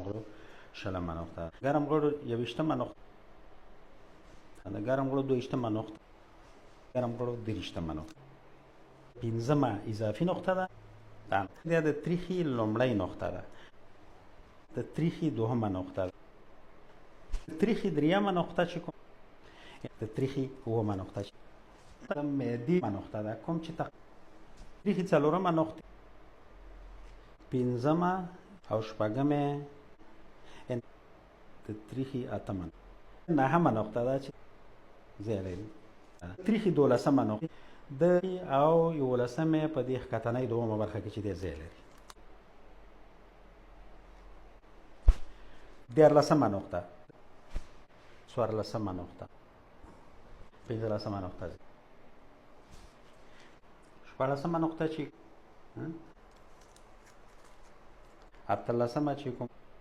غړو شلمه نقطه، ګرم غړو یوویشتمه نقطه، د ګرم غړو دویشتمه نقطه، ګرم غړو درویشتمه نقطه. پنځمه اضافي نقطه ده. دا د تریخي لومړۍ نقطه ده، د تریخي دوهمه نقطه ده، د تریخي دریمه نقطه چې کوم د تریخي اوومه نقطه چې د معدې نقطه ده، کوم چې تریخي څلورمه نقطه، پنځمه او شپږمه، د تریخي اتمه، نهمه نقطه ده چې ځای لري. تریخي دولسمه نقطه د او یولسمې په دې ښکتنۍ دومه برخه کې چې دی ځای لري. دیارلسمه نقطه، څوارلسمه نقطه، پنځلسمه نقطه، شپاړسمه نقطه چې اتلسمه چې کوم